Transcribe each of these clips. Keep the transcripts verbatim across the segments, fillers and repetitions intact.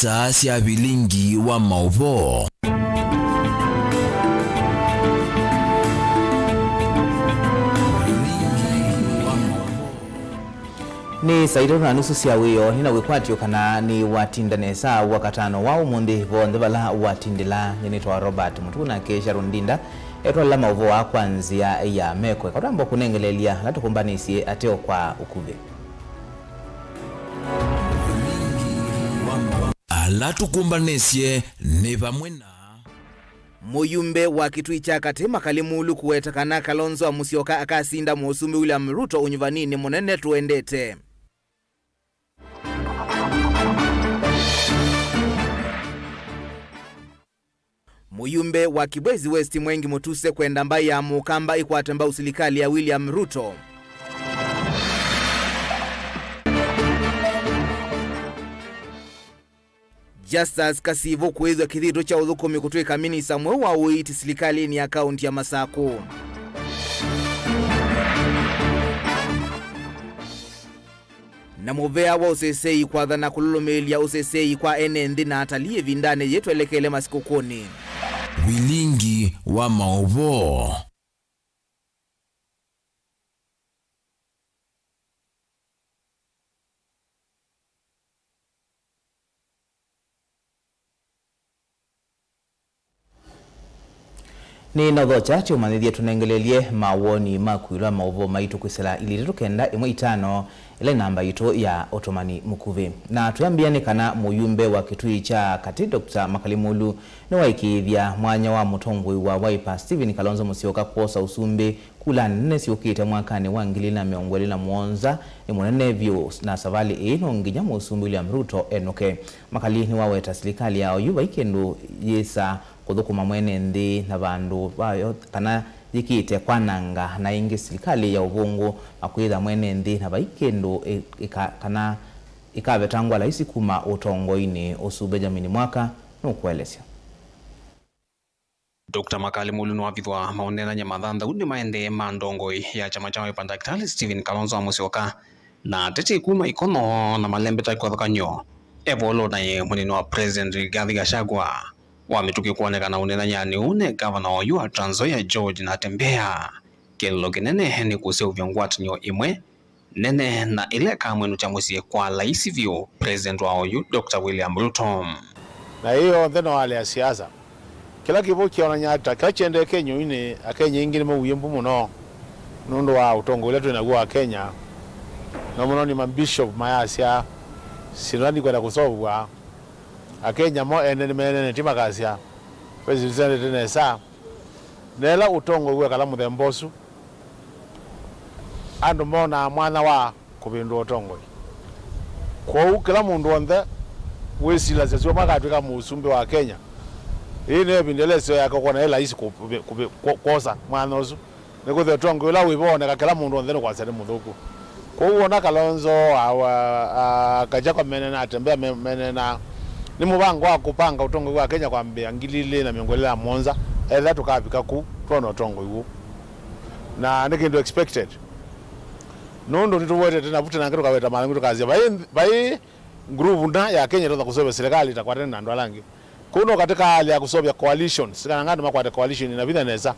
Saa sya vilingi wa maũvoo. Nĩ saa itatũ na nusu sya wĩoo, nĩ na wĩkwatyo kana nĩ watinda nesa wakatano wa ũmũnthĩ vonthe vala watindĩla. Nĩnĩtawa Robert Mũtuku, nake Sharon Ndinda etwalĩla maũvoo aa kwa nzĩa ya meko. Eka twambe kũnengeleelya ala tũkũmbanĩsye ateo kwa ũkuvĩ. Ala tũkũmbanĩsye nĩ vamwe na. Mũyumbe wa Kitui kya Katĩ, Makali Mulu, kũweta kana Kalonzo Musyoka akasinda Mũsumbĩ William Ruto ũnyuvaninĩ mũnene tũendete. Mũyumbe wa Kibwezi West, Mwengi Mutuse, kwenda mbaĩ ya Mũkamba ĩkwate mbau silikalĩ ya William Ruto. Justus Kasivu kũĩthw'a kĩthito kya ũthũkũmi kũtw'ĩka minista mweũ wa ũiiti silikalĩnĩ ya kaũnti ya Masakũ. Na mũvea wa ũseseĩ kwathana kũlũlũmĩĩlya ũseseĩ kwa ene nthĩ na atalii ĩvindanĩ yĩĩ twelekele masikũkũnĩ. Vilingi wa maũvoo. Nĩnaũthokya tũmanyĩthye tũnengeleelye mawoni maku ĩũlũ wa maũvoo maitũ kwĩsĩla ilĩ itatũ kenda ĩmwe itano, ĩla nĩ namba yitũ ya ũtũmani mũkuvĩ. Na twĩambĩĩa nĩ kana mũyumbe wa Kitui kya Katĩ, Doctor Makali Mulu, nĩwaĩkĩĩthya mwanya wa mũtongoi wa Wiper, Stephen Kalonzo Musyoka, kwosa ũsumbĩ kulanĩ nene syũkĩte mwakanĩ wa ngili ilĩ na mĩongo ĩlĩ na mũonza nĩ mũnene vyũ, na savalĩ ĩĩ no nginya Mũsumbĩ William Ruto enũke. Makali nĩwaweta silikalĩ ya oyu vai kĩndũ yĩsa kũthũkũma mwene nthĩ na vandũ vayo kana yĩkĩte kwananga na ĩngĩ silikalĩ ya ũvũngũ na kwĩtha mwene nthĩ na vai kĩndũ ĩ-, ĩka-, kana ĩkavetangwa laisi kuma ũtongoinĩ ũsu. Benjamin Mwaka nũkũelesya. Doctor Makali Mulu nĩwavithwa maũneenany'a mathanthaunĩ maendee ma ndongoi ya kyama kya Wiper, Daktari Stephen Kalonzo wa Musyoka, na ateti kuma Ikono na malembeta kĩvathũkany'o. Evolũ naĩ mũnini wa President Rigathi Gachagua wa mĩtũkĩ kwonekana ũneenany'anĩ ũũ ne gavana oyu wa Trans Nzoia George Natembeya. Kĩlĩlo kĩnene nĩ kũseũvya ngwatanĩo ĩmwe nene na ĩla ĩkamwĩnũkya mũsyĩ kwa laisi vyũ President wa oyu, Doctor William Ruto. Na ĩĩ yonthe no alĩ ya siasa. Kĩla kĩvo kĩonany'a ata, kĩla kyendee Kenya ũyu nĩ Akenya aingĩ nĩmauie mbu mũno nũndũ wa ũtongoi ũla twĩ naw'o wa Kenya. No mũno nĩ mabishop mayasya syĩndũ ila ndikwenda kũsovwa. Akenya mo ene nĩmenene ti makasya President nĩtendete nesa. Na ĩla ũtongoi wekala mũthemba ũsu, andũ monaa mwanya wa kũvĩndũa ũtongoi. Kwoou kĩla mũndũ onthe wĩsilasya sua makatw'ĩka mũsumbĩ wa Kenya, ĩĩ nĩyo ĩvinda ĩla ĩseo yake ũkwona ĩ laisi kũ-, kũ-, kũ-, kwosa mwanya ũsu. Nĩkwĩthĩwa ũtongoi ũla wĩvo woneka kĩla mũndũ onthe nĩkwasya nĩ mũthũku. Kwoou wona Kalonzo, a, a, a, Gachagua mene na Natembeya me-, mene na nĩ mũvango wa kũpanga ũtongoi wa Kenya kwambĩĩa ngili ilĩ na mĩongo ĩlĩ na mũonza, ethĩwa tũkavika ku twona ũtongoi wũ. Na nĩ kĩndũ expected. Nũndũ nĩtũwetete na vuti nangĩ tũkaweta malang'u tũkasya vai, vai groove na ya Kenya ĩtonya kũseũvya silikalĩ ĩtakwatene na andũ ala angĩ. Kũu no katĩ ka hali ya kũseũvya coalitions, kana andũ makwate coalition ĩna vinya nesa,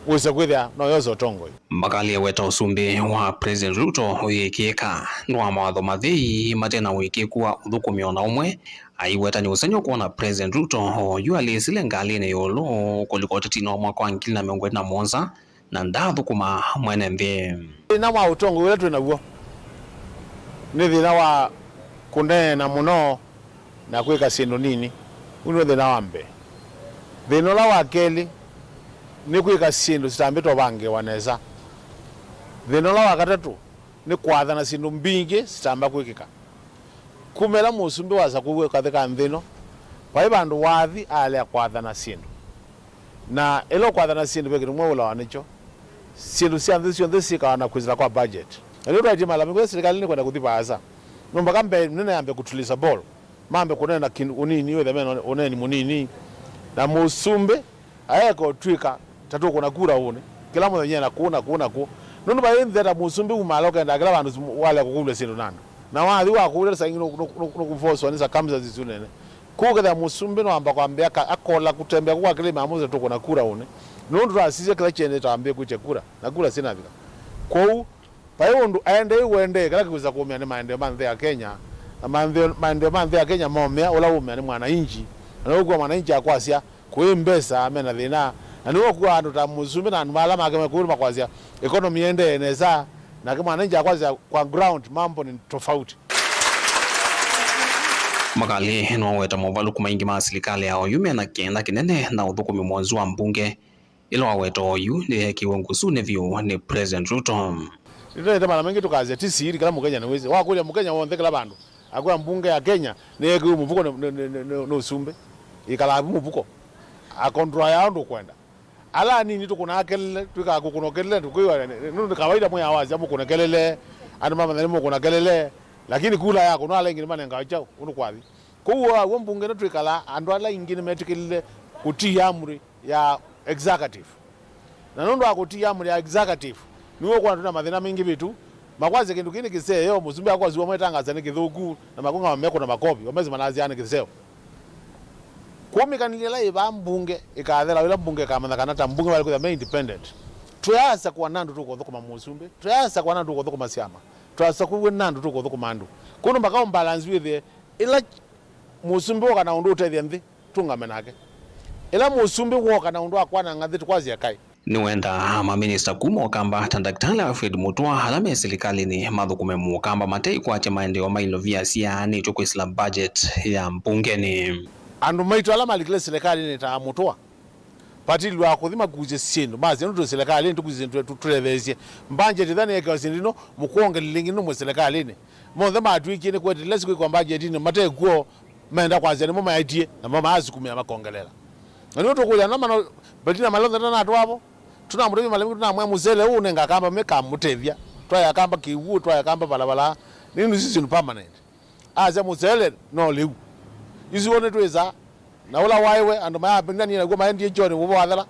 wĩse kwĩthĩa no yose ũtongoi. Makali aweta ũsumbĩ wa President Ruto ũyĩkĩĩka nĩ wa mawatho mathei mate na ũĩkĩĩku wa ũthũkũmi o na ũmwe, aiwetany'a ũsengy'o kwona President Ruto oyu alĩsile ngalĩnĩ ĩũlũ kũlika ũtetinĩ wa mwaka wa ngili na mĩongo ĩlĩ na mũonza na ndaathũkũma mwene nthĩ. Thĩna wa ũtongoi ũla twĩ naw'o nĩ thĩna wa kũneena mũno na kwĩka syĩndũ nini. Ũu nĩw'o thĩna wa mbee. Thĩna ũla wa kelĩ nĩ kwĩka syĩndũ sitambĩte ũvangĩĩwa nesa. Thĩna ũla wa katatũ nĩ kwathana syĩndũ mbingĩ sitamba kwĩkĩka. Kuma ĩla mũsumbĩ wasakũiwe kathĩ ka nthĩ ĩno, vai vandũ wathi alea kwathana syĩndũ. Na ĩla ũkwathana syĩndũ ve kĩndũ mwe ũlawa nĩkyo. Syĩndũ sya nthĩ syonthe syĩkawa na kwĩsĩla kwa budget. Na nĩyo twaĩtye malalamiko ya silikalĩ nĩkwenda kũthi vaasa. No mpaka mbee nene yambe kũtulisa ball. Mambe kũneena kĩndũ ũnini, wĩthe mena ũneeni mũnini. Na mũsumbĩ aeka ũtw'ĩka ta tũkũna kura ũnĩ. Kĩla mũthenya na kũũ na kũũ na kũũ. Nũndũ vai nthĩ ta mũsumbĩ umaala ũkendaa kĩla vandũ walea kũkũlw'a syĩndũ na andũ. Na wathi wakũlya saa ingĩ nũ-, nũ-, nũ-, nũkũvoswa nĩ circumstances isu nene. Kũu kethĩa mũsumbĩ nĩwamba kwambĩa ka-, akola kũtembea kũu kwa kĩlĩma amũsĩ tũkũna kura ũnĩ. Nũndũ twasisya kĩla kyendeete twambĩe kwĩtya kura, na kura sinavika. Kwoou, vai ũndũ aendei ũendee kĩla kĩkwĩsa kũũmĩa nĩ maendeeo ma nthĩ ya Kenya, na maendeeo, maendeeo ma nthĩ ya Kenya maũmĩa ũla ũũmĩa nĩ mwananchi, na nĩw'o ũkw'a mwananchi akwasya, kũĩ mbesa, mena thĩna, na nĩw'o ũkw'a andũ ta mũsumbĩ na andũ ma ala make me kũu makwasya, economy ĩendee nesa, nake mwananchi akwasya, kwa ground mambo ni tofauti. Makali nĩwaweta movalũku maingĩ ma silikalĩ ya oyu mena kĩenda kĩnene na ũthũkũmi mwonzu wa mbunge. Ĩla waweta oyu nĩyeekiwe ngusunĩ vyũ nĩ President Ruto. Nĩtũnĩte mala maingĩ tũkasya ti siri, kĩla Mũkenya nĩwĩsĩ. Wakũlya Mũkenya w'onthe kĩla vandũ, akwĩa mbunge ya Kenya nĩyeekiwe mũvuko nĩ, nĩ, nĩ, nĩ, nĩ ũsumbĩ. Ĩkalaa vu mũvuko. Akontrolaa ũndũ ũkwenda. Ala anini tũkũnaa kelele, twĩkaa kũkũna kelele, tũkwĩwa nũndũ nĩ kawaida mwĩaa wasya mũkũne kelele, andũ mamanya nĩ mũkũna kelele, lakini kula yakũnwa ala aingĩ nĩmanengawa kyaũ ũndũ kwathi. Kwoou waw'o mbunge ĩno twĩkalaa, andũ ala aingĩ nĩmetĩkĩlile kũtii amri ya executive. Na nũndũ wa kũtii amri ya executive, nĩw'o ũkwona twĩ na mathĩna maingĩ vitu. Makwasya kĩndũ kĩĩ nĩ kĩseo, mũsumbĩ akwasya ũmwe ĩtangasa nĩ kĩthũku, na makũngama mekũna makovi, o mesi manasyaa nĩ kĩseo. Kwoou mĩkanĩlye ĩla yĩ vaa mbunge ĩkathela, ĩla mbunge ĩkamanya kana ta mbunge valĩ kwĩthĩa me independent. Tũyaasa kũa na andũ tũkũthũkũma mũsumbĩ, tũyaasa kũa na andũ tũkũthũkũma syama, tũyaasa kũw'a na andũ tũkũthũkũma andũ. Kwoou no mpaka ũmbalance wĩthĩe ĩla mũsumbĩ woka na ũndũ ũtethya nthĩ, tũngame nake. Ĩla mũsumbĩ woka na ũndũ wa kwananga nthĩ, tũkwasya kaĩ. Nĩwendaa maminista kuma Ũkamba ta Ndakĩtalĩ Alfred Mutua ala me silikalĩnĩ mathũkũme Mũkamba mateĩkwatya maendeeo ma ilovia syaanĩtw'e kwĩsĩla budget ya mbungenĩ. Andũ maitũ ala malikile silikalĩnĩ ta Mutua, vatilwaa kũthi makusye syĩndũ, masya nũndũ twĩ silikalĩnĩ, tũkusye syĩndũ tũ-, tũtetheesye. Mbangeti ĩtha nĩyekewa syĩndũ ino, mũkwongelele ĩngĩ nũndũ mwĩ silikalĩnĩ. Monthe matwĩkie nĩ kwetelela siku ikw'a mbanjeti ino mate kw'o, menda kwasya nĩmo maetie, namo maasukumĩa makongelela. Na nĩw'o tũkũlya na mano, Betina Malonza ndanatwaa vo. Tũnamũtethya malemi, tũnamwĩa mũsele ũũ ũnenga Akamba me kamũtethya. Twaya Akamba kĩw'ũ, twaya Akamba valavalanĩ. Nĩ nũsisyo nĩ permanent. Asya mũsele no lĩu. Isu wone twĩsa. Na ũla waĩwe, andũ mayapindanie naw'o maendie kyonĩ, ũvo wathela.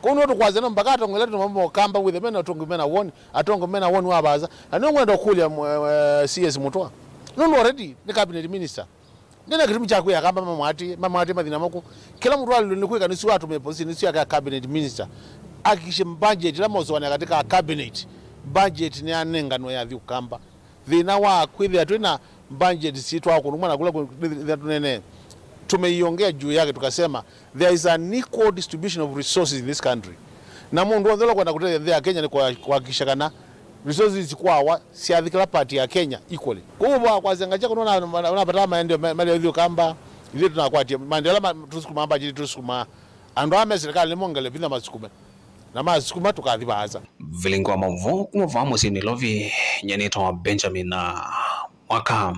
Kũu nĩw'o tũkwasya no mpaka atongoĩ ala tũnamo Akamba wĩthe mena ũtongoĩ mena woni, atongoĩ mena woni wa vaasa. Na nĩngwenda ũkũlya mwe-, eh, C S Mutua. Nũndũ already nĩ cabinet minister. Ndena kĩtumi kya kwĩa Akamba mamwatĩe, mamwatĩe mathĩna maku. Kĩla mũtwaĩlwe nĩ kwĩka nĩsu atũmĩe position nĩsu yake cabinet minister. Akikishe budget ĩla mosũanĩa katĩ ka cabinet, budget nĩyanenganwe yathi Ũkamba. Thĩna wa kwĩthĩa twĩ na budget sitwaa kũndũ mwana kũla kwĩthĩa tũnene, tumeiongea juu yake tukasema there is an equal distribution of resources in this country. Na mũndũ w'onthe ũla kwenda kũtethya nthĩ ya Kenya nĩ kwa-, kuhakikisha kana resources sikwawa syathi kĩla part ya Kenya equally. Kwoou wa kwasya ngakya kũnona ũnapataa maendeeo ma-, malea ũthi Ũkamba, ithyĩ tũnakwatya maendeeo ala ma-, tũsukumaa, mbajeti tũsukumaa. Andũ aa me silikalĩ nĩmongele vinya masukume. Na masukuma tũkathi vaasa. Vilingi wa maũvoo kuma vaa mũsyĩ Nairobi, nyie nĩtawa Benjamin Mwaka.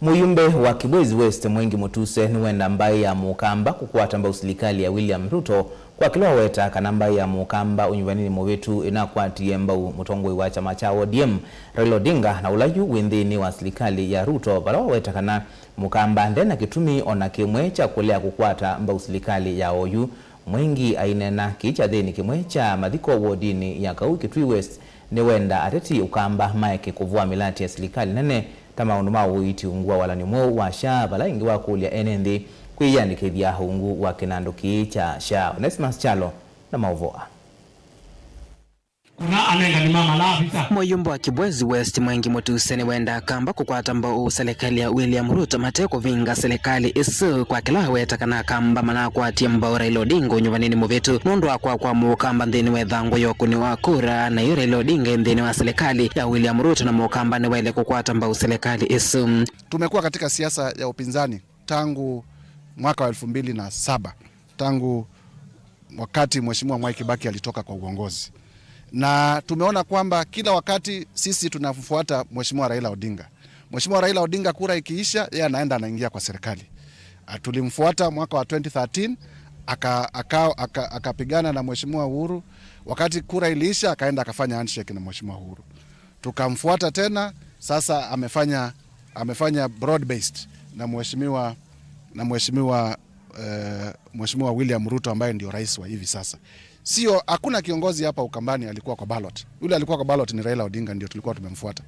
Mũyumbe wa Kibwezi West Mwengi Mutuse nĩwenda mbaĩ ya Mũkamba kũkwata mbau silikalĩ ya William Ruto kwa kĩla waweta kana mbaĩ ya Mũkamba ũnyuvanĩnĩ mũvĩtu ĩnakwatie mbau mũtongoi wa kyama kya O D M Raila Odinga, na ũla yu wĩ nthĩnĩ wa silikalĩ ya Ruto, vala waweta kana Mũkamba ndena kĩtumi o na kĩmwe kya kũlea kũkwata mbau silikalĩ ya oyu. Mwengi aineena kĩĩ kyathĩnĩ kĩmwe kya mathiko wodinĩ ya Kaui Kitui West, nĩwenda ateti Ũkamba maeke kũvũa mĩlatĩ ya silikalĩ nene ta maũndũ ma ũiiti ungu wa walany'o mweũ wa SHA, vala ĩngĩ wakũlya ene nthĩ kwĩyĩandĩkĩthya ungu wa kĩnandũ kĩĩ kya SHA. Onesmus Kyalo na maũvoo aa. Kuna anengani ma malaa visa. Mũyumbe wa Kibwezi West Mwengi Mutuse nĩwendaa Akamba kũkwata mbau silikalĩ ya William Ruto mate kũvinga silikalĩ ĩsu kwa kĩla aweta kana Akamba manakwatie mbau Raila Odinga ũnyuvanĩnĩ mũvĩtu nũndũ wa kwakwa Mũkamba nthĩnĩ wa ĩthangũ ya ũkũni wa kura, na yu Raila Odinga e nthĩnĩ wa silikalĩ ya William Ruto na Mũkamba nĩwaĩle kũkwata mbau silikalĩ ĩsu. Tumekuwa katika siasa ya upinzani tangu mwaka wa elfu mbili na saba, tangu wakati Mheshimiwa Mwai Kibaki alitoka kwa uongozi. Na tumeona kwamba kila wakati sisi tunamfuata Mheshimiwa Raila Odinga. Mheshimiwa Raila Odinga kura ikiisha, yeye anaenda anaingia kwa serikali. Ah, tulimfuata mwaka wa twenty thirteen, aka-, aka-, aka-, akapigana na Mheshimiwa Uhuru. Wakati kura iliisha, akaenda akafanya handshake na Mheshimiwa Uhuru. Tukamfuata tena, sasa amefanya, amefanya broad based na Mheshimiwa, na Mheshimiwa, eh, Mheshimiwa William Ruto ambaye ndio rais wa hivi sasa. Sio, hakuna kiongozi hapa Ukambani alikuwa kwa ballot. Yule alikuwa kwa ballot ni Raila Odinga, ndio tulikuwa tumemfuata.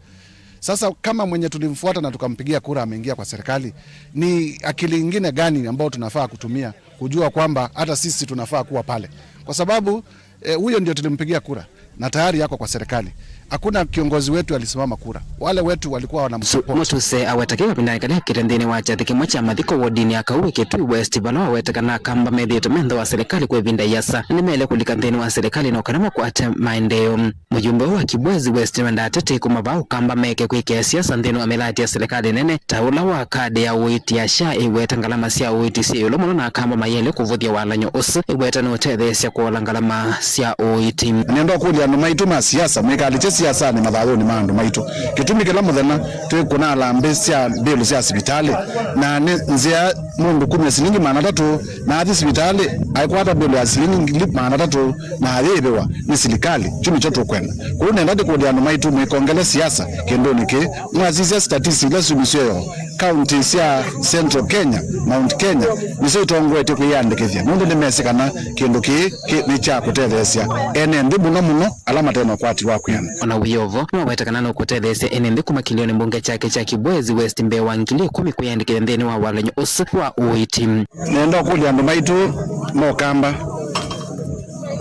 Sasa kama mwenye tulimfuata na tukampigia kura ameingia kwa serikali, ni akili ingine gani ambayo tunafaa kutumia kujua kwamba hata sisi tunafaa kuwa pale? Kwa sababu eh, huyo ndio tulimpigia kura na tayari yako kwa serikali. Hakuna kiongozi wetu alisimama kura. Wale wetu walikuwa wanamsupport. Mutuse aweta kĩu kavindanĩ kalekĩte nthĩnĩ wa kyathĩ kĩmwe kya mathiko wodinĩ ya Kaue Kitui West, vala waweta kana Akamba methĩĩtwe me nthĩ wa serikali kwa ĩvinda ĩasa na nĩmaĩle kũlika nthĩnĩ wa serikali no kana makwate maendeeo. Mũyumbe wa Kibwezi West nĩwendaa ateti kuma vaa Ũkamba meke kwĩkĩa siasa nthĩnĩ wa mĩlatĩ ya serikali nene, ta ũla wa kadi ya ũiiti ya SHA ĩweta ngalama sya ũiiti syĩ ĩũlũ mũno, na Akamba mayĩle kũvũthya walany'o ũsu ĩweta nũtetheesya kũola ngalama sya ũiiti. Nĩenda kũlya andũ maitũ ma siasa, mwĩkalĩkye siasanĩ mathayũnĩ ma andũ maitũ. Kĩtumi kĩla mũthenya twĩkũna alambĩ sya mbilu sya sivitalĩ, na nĩ nzĩa mũndũ kumya silingi maana atatũ na athi sivitalĩ aikwata mbilu ya silingi ngili maana atatũ na ayĩĩvĩwa nĩ silikalĩ. Kyu nĩkyo tũkwenda. Kwoou nenda ndĩkũlya andũ maitũ mwĩkongele siasa kĩndũnĩ kĩĩ. Mwasisya statistics ila syumisye yo, kaunti sya Central Kenya, Mount Kenya, nĩsyo itongoetye kwĩyandĩkĩthya nũndũ nĩmesĩ kana kĩndũ kĩĩ kĩ-, nĩ kya kũtetheesya ene nthĩ, mũno mũno ala mate na ũkwati wa kwĩana. Ona wĩ o vo, nĩwaweta kana nũkũtetheesya ene nthĩ kuma kĩlĩonĩ mbunge kyake kya Kibwezi West mbee wa ngili ĩkũmi kwĩyandĩkĩthya nthĩnĩ wa walany'o ũsu wa ũiiti. Nenda ũkũlya andũ maitũ ma Ũkamba,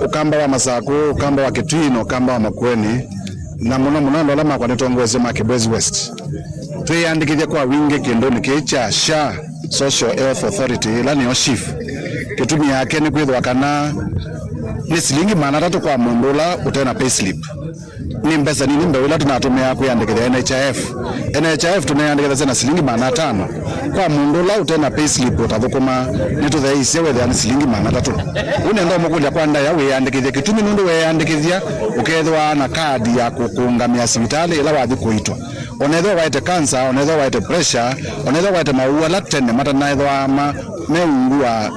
Ũkamba wa Masakũ, Ũkamba wa Kitui na Ũkamba wa Makueni, na mũno mũno andũ ala makwa nĩtongoesye ma Kibwezi West, twĩyandĩkĩthye kwa wingĩ kĩndũnĩ kĩĩ kya SHA, Social Health Authority, ĩla nĩyo SHIF. Kĩtumi yake nĩ kwĩthĩwa kana nĩ silingi maana atatũ kwa mũndũ ũla ũte na payslip. Nĩ mbesa nini mbee ila tũnatũmĩaa kwĩyandĩkĩthya NHIF. NHIF tũneyandĩkĩthasya na silingi maana atano kwa mũndũ ũla ũte na payslip ũtathũkũmaa. Nĩtũtheeisye wethĩa nĩ silingi maana atatũ. Ũu nenda ũmũkũlya kwa ndaĩa wĩyandĩkĩthye, kĩtumi nũndũ weeyandĩkĩthya ũkethĩwa na kadi ya kũkũngamĩa sivitalĩ ĩla wathi kũitwa. Onethĩwa waĩte cancer, onethĩwa waĩte pressure, onethĩwa waĩte maũwau ala tene matanaethĩwa ma, me ungu wa,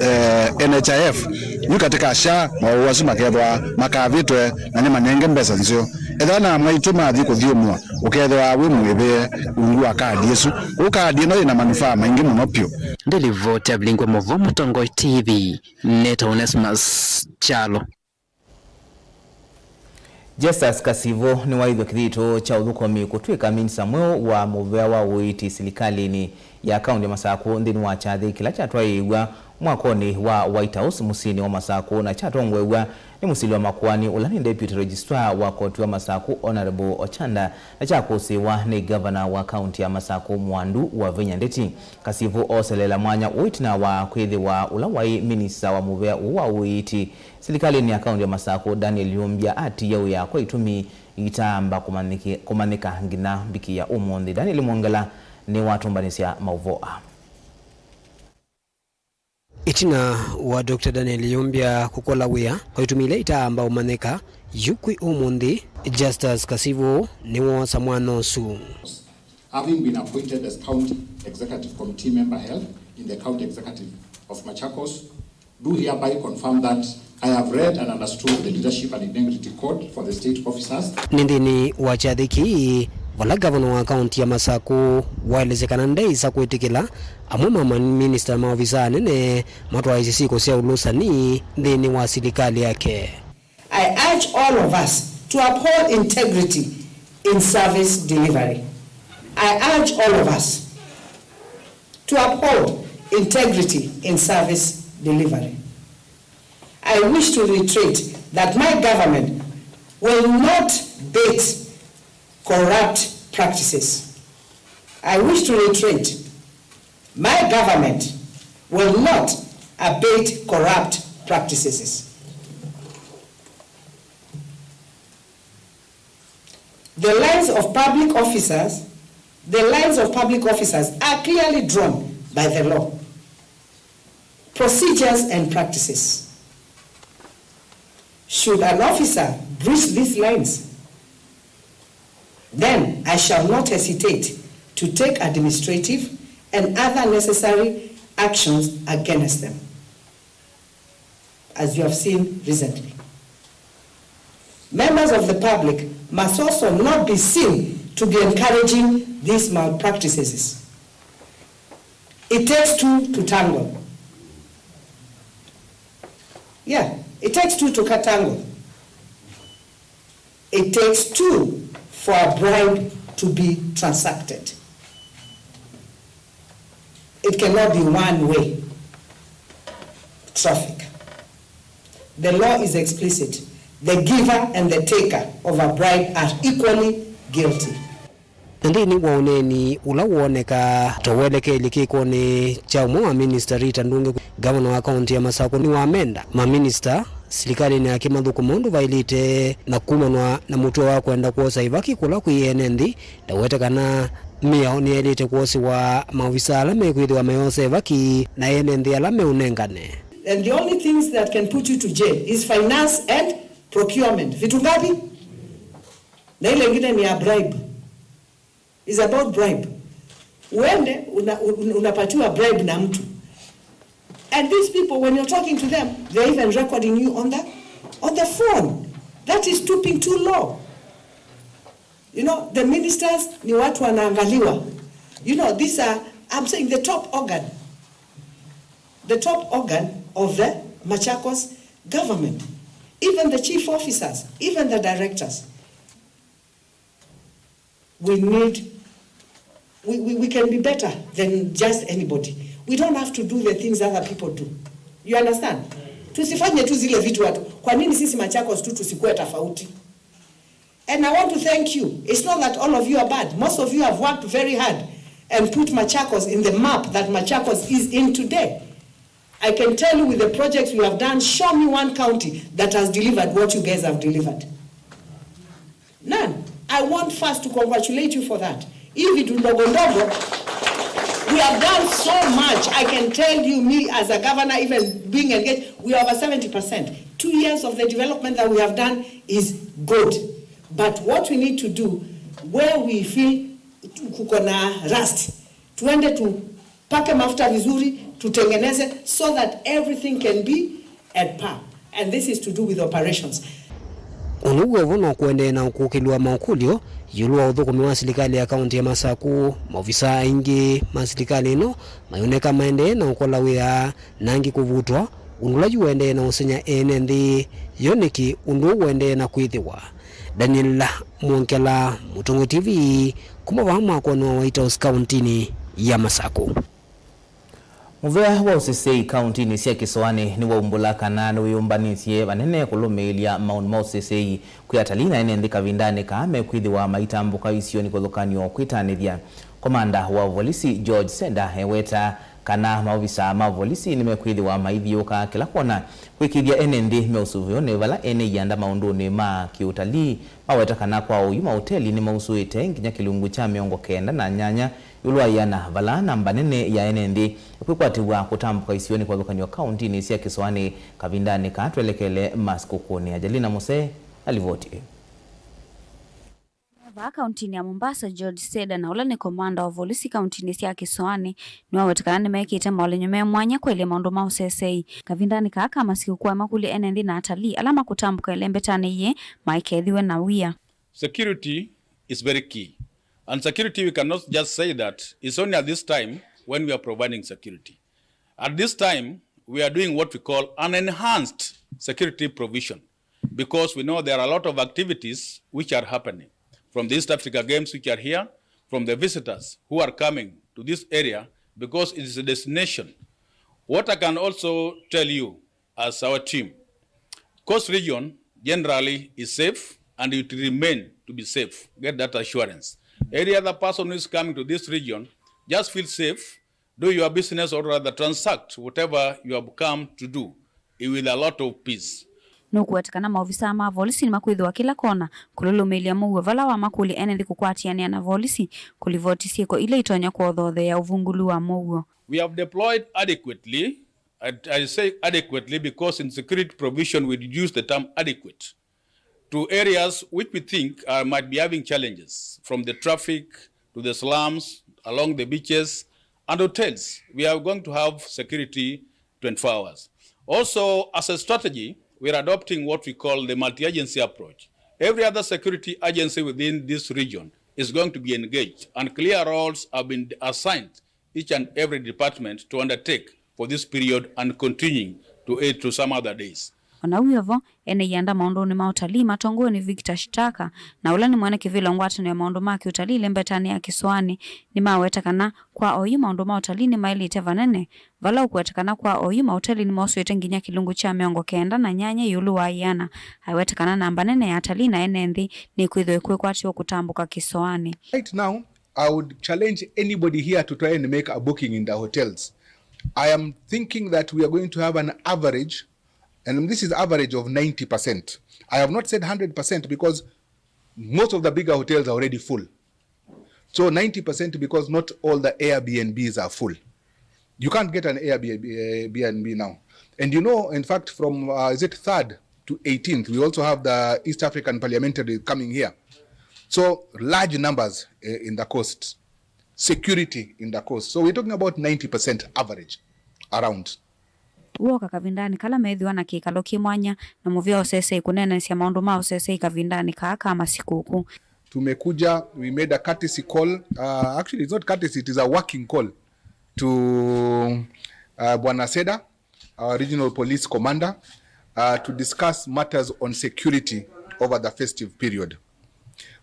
eh, NHIF, yu katika SHA maũwau asu makethĩwa makavĩtwe na nĩmanenge mbesa nzeo. Ethĩwa na mwaitũ mathi kũthyũmũa, ũkethĩwa wĩ mũĩvĩe ungu wa kadi ĩsu. Kwoou kadi ĩno yĩna manufaa maingĩ mũno vyũ. Ndĩlivoti ya Vilingwe Mũvo, Mũtongoi T V, nĩtawa Onesmus Kyalo. Justus Kasivo nĩwaĩthw'a kĩthito kya ũthũkũmi kũtw'ĩka minista mweũ wa mũvea wa ũiiti silikalĩnĩ ya kaunti ya Masakũ nthĩnĩ wa kyathĩ kĩla kyatwaĩĩw'a mwakonĩ wa White House mũsyĩnĩ wa Masakũ na kyatongoew'a nĩ mũsili wa makoani ũla nĩ Deputy Registrar wa koti wa Masakũ Honourable Ochanda na kyakũsĩĩwa nĩ ngavana wa kaunti ya Masakũ Mwandu Wavinya Ndeti. Kasivo ooseleela mwanya ũũ ĩtina wa kwĩthĩwa ũla waĩ minista wa mũvea ũũ wa ũiiti silikalĩnĩ ya kaunti ya Masakũ, Daniel Yumbya, atiie wĩa kwa itumi itaamba kũmanyĩki-, kũmanyĩka nginya mbikĩ ya ũmũnthĩ. Daniel Mwongela nĩwatũmbanĩsya maũvoo aa. Ĩtina wa Doctor Daniel Yumbya kũkola wĩa kwa itumi ila itaamba ũmanyĩka, yu kwĩ ũmũnthĩ, Justus Kasivo nĩwoosa mwanya ũsu. Having been appointed as County Executive Committee Member Health in the County Executive of Machakos, do hereby confirm that I have read and understood the Leadership and Integrity Code for the State Officers. Nĩ nthĩnĩ wa kyathĩ kĩĩ, vala ngavana wa kaunti ya Masakũ waelesya kana ndeĩsa kwĩtĩkĩla amwe ma maminista na maovisa anene matwaĩĩsye syĩko sya ũlũsani nthĩnĩ wa silikalĩ yake. I urge all of us to uphold integrity in service delivery. I urge all of us to uphold integrity in service delivery. I wish to reiterate that my government will not bait corrupt practices. I wish to reiterate, my government will not abate corrupt practices. The lines of public officers, the lines of public officers are clearly drawn by the law. Procedures and practices. Should an officer breach these lines, then I shall not hesitate to take administrative and other necessary actions against them, as you have seen recently. Members of the public must also not be seen to be encouraging these malpractices. It takes two to tango. Yeah, it takes two to tango. It takes two for a bribe to be transacted. It cannot be one way traffic. The law is explicit. The giver and the taker of a bribe are equally guilty. Na nthĩnĩ wa ũneeni ũla woonekaa ta ũelekelye kĩkonĩ kya ũmwe wa minista Rita Ndung'e, ngavana wa kaũntĩ ya Masakũ nĩwamenda maminista silikalĩnĩ yake mathũkũme ũndũ vaĩlĩte na kumanwa na mũtuo wa kwenda kwosa ĩvaki kũla kwĩ ene nthĩ, ndawete kana mĩao nĩyaĩlĩte kwosĩwa maovisa ala mekwĩthĩwa mayoosa ĩvaki na ene nthĩ ala meũnengane. And the only things that can put you to jail is finance and procurement. Vitu ngapi? Na ile ingine ni ya bribe. Is about bribe. Uende una, un-, unapatiwa bribe na mtu. And these people, when you're talking to them, they're even recording you on the, on the phone. That is stooping too low. You know, the ministers ni watu wanaangaliwa. You know, these are, I'm saying, the top organ. The top organ of the Machakos government. Even the chief officers, even the directors. We need, we, we, we can be better than just anybody. We don't have to do the things other people do. You understand? Tusifanye tu zile vitu watu. Kwa nini sisi Machakos tu tusikuwe tofauti? And I want to thank you. It's not that all of you are bad. Most of you have worked very hard and put Machakos in the map that Machakos is in today. I can tell you, with the projects we have done, show me one county that has delivered what you guys have delivered. None. I want first to congratulate you for that. Hii vitu ndogo ndogo, we have done so much. I can tell you, me as a governor, even being engaged, we are over seventy percent. Two years of the development that we have done is good. But what we need to do, where we feel kuko na rust, tuende tu pake mafuta vizuri, tutengeneze so that everything can be at par. And this is to do with operations. Ũndũ w'o vo no kũendee na ũkũkĩlw'a makũlyo ĩũlũ wa ũthũkũmi wa silikalĩ ya kaũntĩ ya Masakũ. Maovisaa aingĩ ma silikalĩ ĩno mayoneka maendee na ũkola wĩa na angĩ kũvutwa, ũndũ ũla yu ũendee na ũsengy'a ene nthĩ yo nĩkĩ ũndũ ũũ ũendee na kwĩthĩwa. Daniel Mwongela, Mũtongoi T V, kuma vaa mwakoni wa White House kaũntĩnĩ ya Masakũ. Mũvea wa ũseseĩ kaũntĩnĩ sya Kĩsoanĩ nĩwaumbũla kana nĩwĩyũmbanĩsye vanene kũlũmĩĩlya maũndũ ma ũseseĩ kwĩ atalii na ene nthĩ kavindanĩ kaa mekwĩthĩwa maitambũka isionĩ kĩvathũkany'o kwĩtanĩthya. Komanda wa volisi George Seda eweta kana maovisa ma volisi nĩmekwĩthĩwa maithiũũka kĩla kwona kwĩkĩĩthya ene nthĩ me ũsũvĩonĩ vala ene ianda maũndũnĩ ma kĩũtalii. Maweta kana kwa oyu maũteli nĩmausũĩte nginya kĩlungu kya mĩongo kenda na nyanya ĩũlũ wa ĩana, vala namba nene ya ene nthĩ ĩkwĩkwatĩw'a kũtambũka isionĩ kĩvathũkany'o kaũntĩnĩ sya Kĩsoanĩ kavindanĩ kaa twelekele masikũkũnĩ. Ajalina Mũsee na livoti ĩyo. Vaa kaũntĩnĩ ya Mombasa, George Seda, na ũla nĩ komanda wa volisi kaũntĩnĩ sya Kĩsoanĩ, nĩwaweta kana nĩmekĩte maũlenyo me mwanya kwaĩlya maũndũ ma ũseseĩ kavindanĩ kaa ka masikũkũ, amakũlya ene nthĩ na atalii ala makũtambũka ĩlembetanĩ yĩĩ maikethĩwe na wia. Security is very key. And security, we cannot just say that it's only at this time when we are providing security. At this time, we are doing what we call an enhanced security provision, because we know there are a lot of activities which are happening, from the East Africa Games which are here, from the visitors who are coming to this area, because it is a destination. What I can also tell you as our team, Coast region generally is safe and it will remain to be safe. Get that assurance. Every other person who is coming to this region, just feel safe. Do your business, or rather transact whatever you have come to do with a lot of peace. Nũkũweta kana maovisaa ma volisi nĩmakwĩthĩwa kĩla kona kũlũlũmĩĩlya mũuo vala wamakũlya ene nthĩ kũkwatĩanĩa na volisi kũlivoti syĩko ila itonya kũothoothea ũvungũlu wa mũuo. We have deployed adequately. I, I say adequately because in security provision we use the term adequate to areas which we think uh, might be having challenges, from the traffic to the slums, along the beaches and hotels. We are going to have security twenty-four hours. Also, as a strategy, we are adopting what we call the multi-agency approach. Every other security agency within this region is going to be engaged, and clear roles have been assigned each and every department to undertake for this period and continuing to it to some other days. O na wĩ o vo, ene ianda maũndũnĩ ma ũtalii matongoew'e nĩ Victor Shitaka, na ũla nĩ mwene kĩvĩla ngwatanĩo ya maũndũ ma kĩũtalii ĩlembetanĩ ya kĩsoanĩ, nĩmaweta kana kwa oyu maũndũ ma ũtalii nĩmaĩlĩte vanene, vala ũkũweta kana kwa oyu maũteli nĩmosũĩte nginya kĩlungu kya mĩongo kenda na nyanya ĩũlũ wa ĩana. Aiweta kana namba nene ya atalii na ene nthĩ nĩkwĩthĩwa ĩkwĩkwatĩwa kũtambũka kĩsoanĩ. Right now, I would challenge anybody here to try and make a booking in the hotels. I am thinking that we are going to have an average, and this is average of ninety percent. I have not said hundred percent because most of the bigger hotels are already full. So ninety percent because not all the Airbnbs are full. You can't get an Airbnb now. And you know, in fact, from, uh, is it third to eighteenth, we also have the East African Parliamentary coming here. So large numbers, eh, in the coast. Security in the coast. So we're talking about ninety percent average around. Wooka kavindanĩ kala methĩwa na kĩkalo kĩ mwanya na mũvea ũsesei kũneenanĩsya maũndũ ma ũsesei kavindanĩ kaa ka masikũkũ. Tumekuja, we made a courtesy call. Uh, actually, it's not courtesy, it is a working call to, uh, Bwana Seda, our regional police commander, uh, to discuss matters on security over the festive period.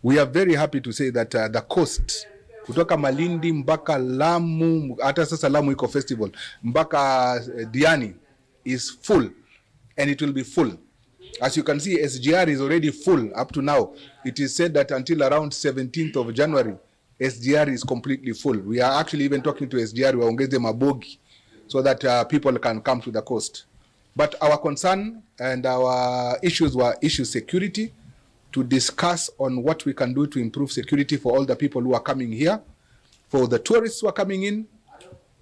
We are very happy to say that, uh, the coast, kutoka Malindi mpaka Lamu, hata sasa Lamu iko festival, mpaka, uh, Diani is full and it will be full. As you can see, S G R is already full up to now. It is said that until around seventeenth of January, S G R is completely full. We are actually even talking to S G R waongeze mabogi so that, uh, people can come to the coast. But our concern and our issues were issue security, to discuss on what we can do to improve security for all the people who are coming here, for the tourists who are coming in,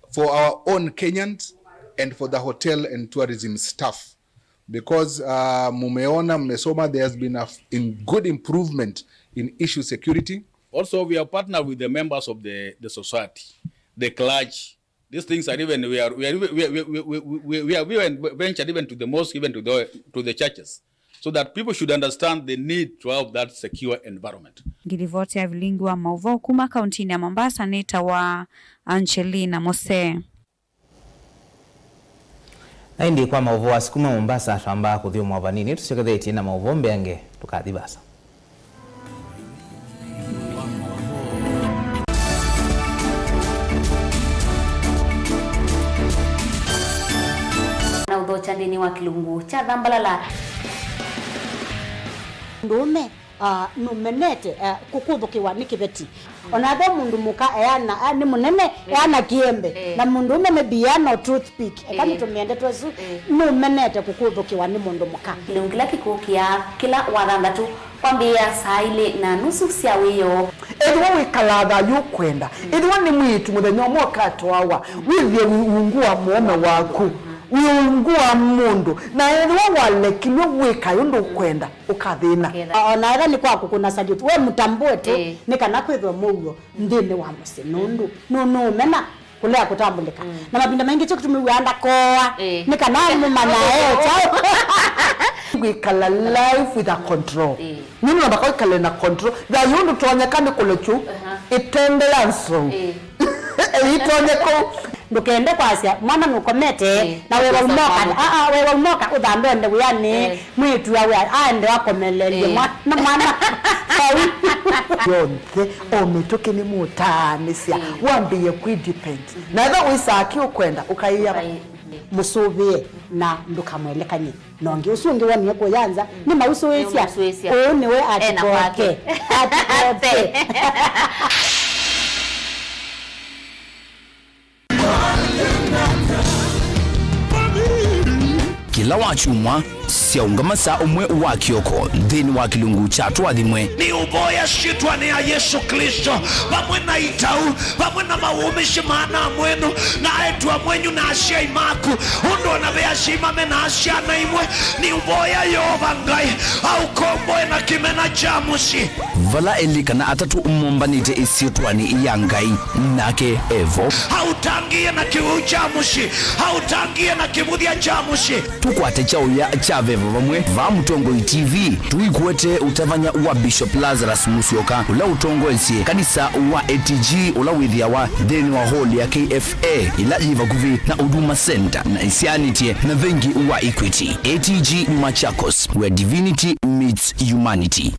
for our own Kenyans, and for the hotel and tourism staff. Because, uh, mumeona, mmesoma, there has been a f-, in good improvement in issue security. Also, we have partnered with the members of the, the society, the clergy. These things are even, we are, we are, we are, we, we, we, we, we have even ventured even to the mosque, even to the, to the churches, so that people should understand the need to have that secure environment. Ngilivoti ya vilingi wa mauvoo kuma kauntinĩ ya Mombasa nĩ ta wa Angelina Mose. Na ĩndĩ kwa maũvoo asu kuma Mombasa, twambaa kũthyũmũa vanini, tũsyokethetye na maũvoo mbeange, tũkathi vaasa. Na ũthokya nthĩnĩ wa kĩlungu kya Thambalala. Mũndũũme, ah, nũmenete, ah, kũkũthũkĩwa nĩ kĩveti. Ona ethĩwa mũndũ mũka eana, ah, nĩ mũnene, eana kĩembe. Eh. Na mũndũũme maybe eana o toothpick. Eka, eh, nĩtũmĩe ndeto ĩsu, eh, nũmenete kũkũthũkĩwa nĩ mũndũ mũka. Kĩlungu kĩla kĩkũkĩa kĩla Wathanthatũ kwambĩĩa saa ilĩ na nusu sya wĩoo. Ethĩwa wĩkalaa thayũ ũkwenda, ethĩwa nĩ mwĩĩtu mũthenya ũmwe ũkatwawa, wĩthĩe wĩ ungu wa mũũme waku, wĩ ungu wa mũndũ, na ethĩwa walekilw'e wĩkae ũndũ ũkwenda, ũkathĩna. Ũkethĩa. O na ethĩwa nĩ kwa kũkũna salute, we mũtambũe tu, ĩĩ, nĩ kana kwĩthwe mũuo nthĩnĩ wa mũsyĩ, nũndũ nũ-, nũũmena kũlea kũtambũlĩka. Mm. Na mavinda maingĩ kyo kĩtumi wĩaa ndakoa, ĩĩ, nĩ kana mũmanya e kyaũ. Kwĩkala life with a control. Ĩĩ. Nũndũ namba kwĩkale na control. Thayũ ũndũ tonyeka nĩ kũlekyu, aha, ĩtende ya nzou. Ĩĩ. Ĩitonye kũu. Ndũkende kwasya mwana nũkomete, ĩĩ, na we waumoka. Aa, we waumoka ũthambe ende wĩanĩ. Ĩĩ. Mwĩĩtu awe aende akomelelye, ĩĩ, mwa-, na mwana. Vau. Yonthe, o mĩtũkĩ nĩmũtaanĩsya, ĩĩ, wambĩĩe kwĩdepend. Mhm. Na ethĩwa wĩsaa kĩ ũkwenda, ũkaĩa. Ũkaĩ-, ĩĩ, mũsũvĩe na ndũkamwelekany'e. Na ũngĩ ũsu ũngĩ wonie kũya nza, nĩmausũĩsya. Nĩmausũĩsya. Ũũ nĩwe. Ena atikoke. Kwake. Atikoke. Kĩla wakyumwa, syaũngama saa ũmwe wa kĩoko nthĩnĩ wa kĩlungu kya Tũathimwe. Nĩũvoya syĩtwanĩ ya Yesũ Klĩsto, vamwe na itau, vamwe na mawũmĩsye ma ana mwenyu na aĩtu amwenyu na asyai maku, ũndũ o na ve asyai mame na syana imwe, nĩũvoya Yeova Ngai aũkomboe na kĩmena kya mũsyĩ. Vala elĩ kana atatũ mombanĩte ĩsyĩtwanĩ ya Ngai, nake e vo. Aũtangĩĩe na kĩwĩu kya mũsyĩ, aũtangĩĩe na kĩvũthya kya mũsyĩ. Tũkũ Kwata kyaũya kya Veva Vamwe vaa Mũtongoi T V. Tũikuete ũtavany'a wa Bishop Lazarus Musyoka, ũla ũtongoesye kanisa wa A T G, ũla wĩthĩawa nthĩnĩ wa hall ya K F A, ĩla yĩ vakuvĩ na Huduma Center na ĩsyaanĩtye na vengi wa Equity. A T G Machakos, where divinity meets humanity.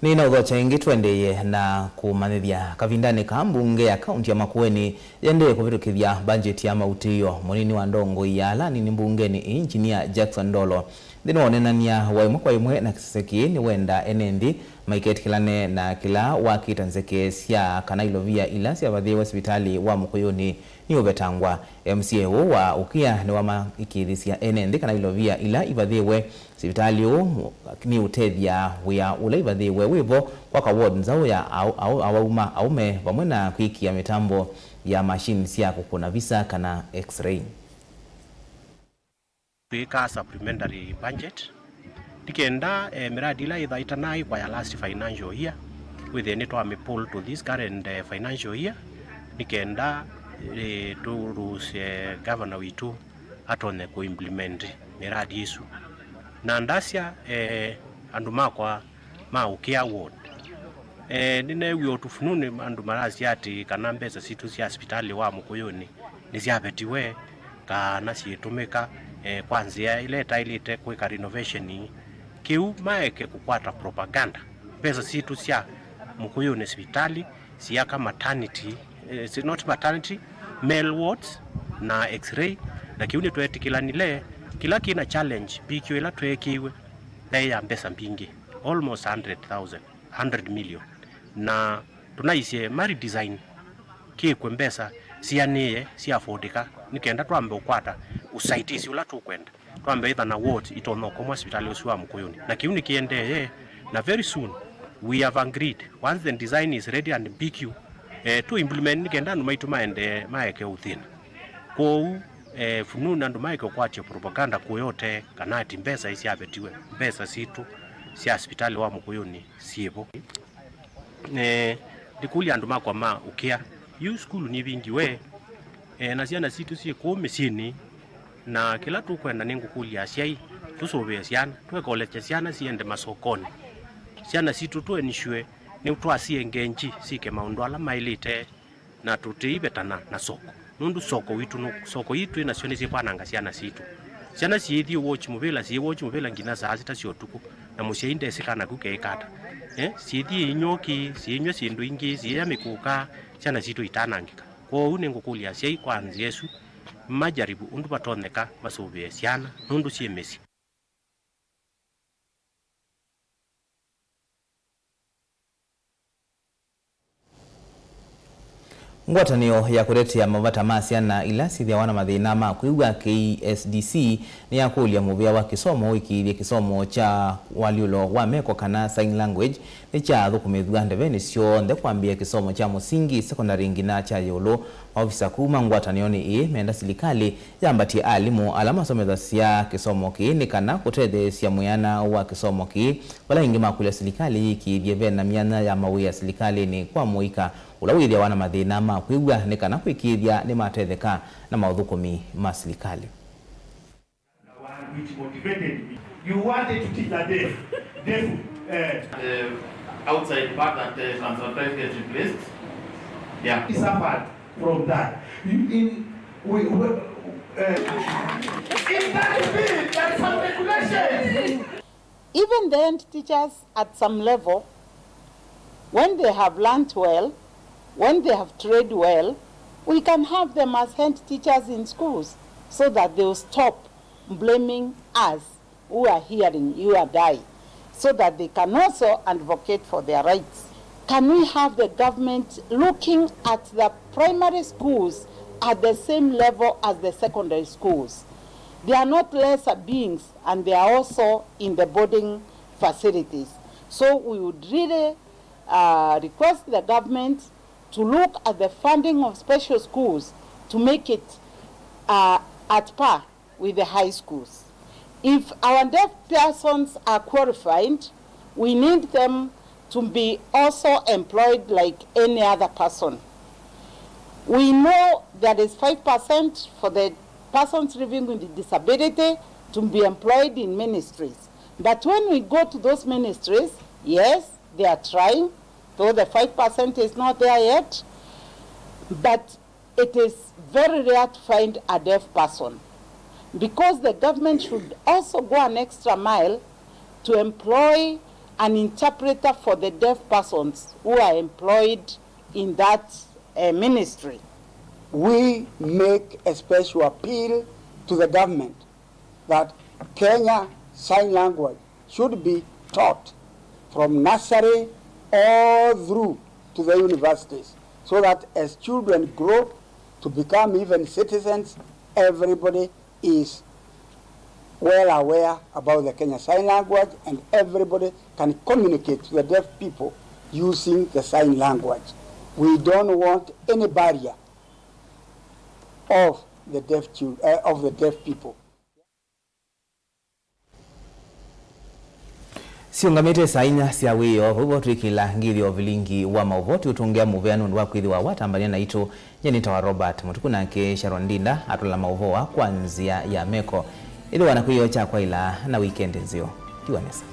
Nĩnaũthokya ĩngĩ, tũendeeye na kũmanyĩthya. Kavindanĩ kaa, mbunge ya kaunti ya Makueni yendee kũvĩtũkĩthya mbanjeti ya mautĩĩo. Mũnini wa ndongoi ya ala anini mbungenĩ ĩĩ, Engineer Jackson Ndolo, nthĩnĩ wa ũneenany'a wa ĩmwe kwa ĩmwe na kĩsese kĩĩ, nĩwenda ene nthĩ maiketĩkĩlane na kĩla wakĩta nzeke sya kana ilovia ila syavathĩĩwe sivitalĩ wa Mũkũyũnĩ nĩũvetangwa. M C A ũũ wa Ũkĩa nĩwamaĩkĩĩthisye ene nthĩ kana ilovia ila ivathĩĩwe sivitalĩ ũũ nĩũtethya wĩa ũla ivathĩĩwe wĩvo, kwaka ward nzaũ ya au- au- awauma aũme, vamwe na kwĩkĩa mĩtambo ya machine sya kũkũna visa kana X-ray. Twĩkaa supplementary budget nĩ kenda, eh, mĩradi ĩla ĩtha- ĩtanaaĩkwa ya last financial year, wĩthĩe nĩtwamĩ pull to this current, eh, financial year, nĩ kenda, eh, tũruse governor witũ atonye kũ implement mĩradi ĩsu. Na ndasya, eh, andũ makwa ma Ũkĩa ward. Eh, nĩneewie ũtufununĩ andũ marasya atĩ kana mbesa sitũ sya sivitalĩ wa Mũkũyũnĩ nĩsyavetiwe kana syĩtũmĩka, eh, kwa nzĩa ĩla ĩtaĩlĩte kwĩka renovation. Kĩu maeke kũkwata propaganda. Mbesa sitũ sya Mũkũyũnĩ sivitalĩ siaka maternity, eh, si- not maternity, male wards na X-ray, na kĩu nĩtwetĩkĩlanile kĩla kĩna challenge. Mbikio ĩla tweekĩiwe yaĩ ya mbesa mbingĩ, almost hundred thousand, hundred million, na tũnaisye ma redesign kĩkwe mbesa sianĩe, sya affordĩka, nĩ kenda twambe ũkwata usaidizi ũla tũkwenda. Twambe ĩtha na ward itonya ũkomwa sivitalĩ ũsu wa Mũkũyũnĩ. Na kĩu nĩkĩendeeye, na very soon we have agreed, once the design is ready and B Q, eh, to implement nĩ kenda andũ maitũ maendee maeke ũthĩna. Kwoou, eh, fununu andũ maeke ũkwatya propaganda kũyote kana ati mbesa isyavetiwe, mbesa sitũ sya sivitalĩ wa Mũkũyũnĩ syĩvo. Eh, ndikũlya andũ makwa ma Ũkĩa, yu sukulu nĩvingiwe, eh, na syana sitũ syĩ kũu mĩsyĩnĩ, na kĩla tũkwenda nĩ ngũkũlya asyai, tũsũvĩe syana, tũekolesya syana siende masokonĩ. Syana sitũ tũ ensure nĩ twasiengenji syĩke maũndũ ala maĩlĩte, na tũtĩivetana na soko, nũndũ soko witũ nũ- soko ii twĩ nasyo nĩsyĩkwananga syana sitũ. Syana syĩthiĩ watch mũvĩla, syĩ watch mũvĩla nginya saa sita sya ũtukũ, na mũsyai ndesĩ kana kau keĩka ata. Eh, syĩthiĩ inywoki, syĩnyw'a syĩndũ ingĩ, syĩya mĩkũka, syana sitũ itanangĩka. Kwoou nĩngũkũlya asyai kwa nzĩa ĩsu, majaribu ũndũ vatonyeka masũvĩe syana nũndũ syĩ mĩsyĩ. Ngwatanĩo ya kũtetea mavata ma syana ila syĩthĩawa na mathĩna ma kwĩw'a, K S D C, nĩyakũlya mũvĩa wa kĩsomo ũĩkĩĩthye kĩsomo kya ũalyũlo wa meko kana sign language nĩkyathũkũmĩthw'a ndevenĩ syonthe, kwambĩĩa kĩsomo kya mũsingi, sekondalĩ, nginya kya ĩũlũ. Maovisa kuma ngwatanĩonĩ ĩĩ menda silikalĩ yambatye alimũ ala masomethasya kĩsomo kĩĩ nĩ kana kũtetheesya mwĩana wa kĩsomo kĩĩ, vala aingĩ makũlya silikalĩ yĩkĩĩthye ve na myanya ya mawĩa silikalĩnĩ kwa mũika ũla wĩthĩawa na mathĩna ma kwĩw'a, nĩ kana kwĩkĩĩthya nĩmatetheka na maũthũkũmi ma silikalĩ. Which motivated me. You wanted to teach the deaf. Deaf, eh, uh, outside part that, uh, can sometimes get replaced. Yeah. He suffered from that. You, in, we, we, uh, in that field, there are some regulations. Even the head teachers at some level, when they have learnt well, when they have trained well, we can have them as head teachers in schools so that they will stop blaming us who are hearing you and I, so that they can also advocate for their rights. Can we have the government looking at the primary schools at the same level as the secondary schools? They are not lesser beings, and they are also in the boarding facilities. So we would really, uh, request the government to look at the funding of special schools to make it, uh, at par with the high schools. If our deaf persons are qualified, we need them to be also employed like any other person. We know there is five percent for the persons living with disability to be employed in ministries. But when we go to those ministries, yes, they are trying, though the five percent is not there yet. But it is very rare to find a deaf person, because the government should also go an extra mile to employ an interpreter for the deaf persons who are employed in that uh, ministry. We make a special appeal to the government that Kenya Sign Language should be taught from nursery all through to the universities, so that as children grow to become even citizens, everybody is well aware about the Kenya Sign Language, and everybody can communicate to the deaf people using the sign language. We don't want any barrier of the deaf chil- uh, of the deaf people. Siũngamĩte saa inya sya wĩoo, vau vo twĩkĩla ngĩthi ya ũvilingi wa maũvoo, tũitũngĩa mũvea nũndũ wa kwĩthĩwa watambania naitũ. Nyie nĩtawa Robert Mũtuku, nake Sharon Ndinda atũla maũvoo aa kwa nzĩa ya meko. Ĩthĩwa na kwĩoo kya kwaĩla na wikendi nzeo. Tiwa nesa.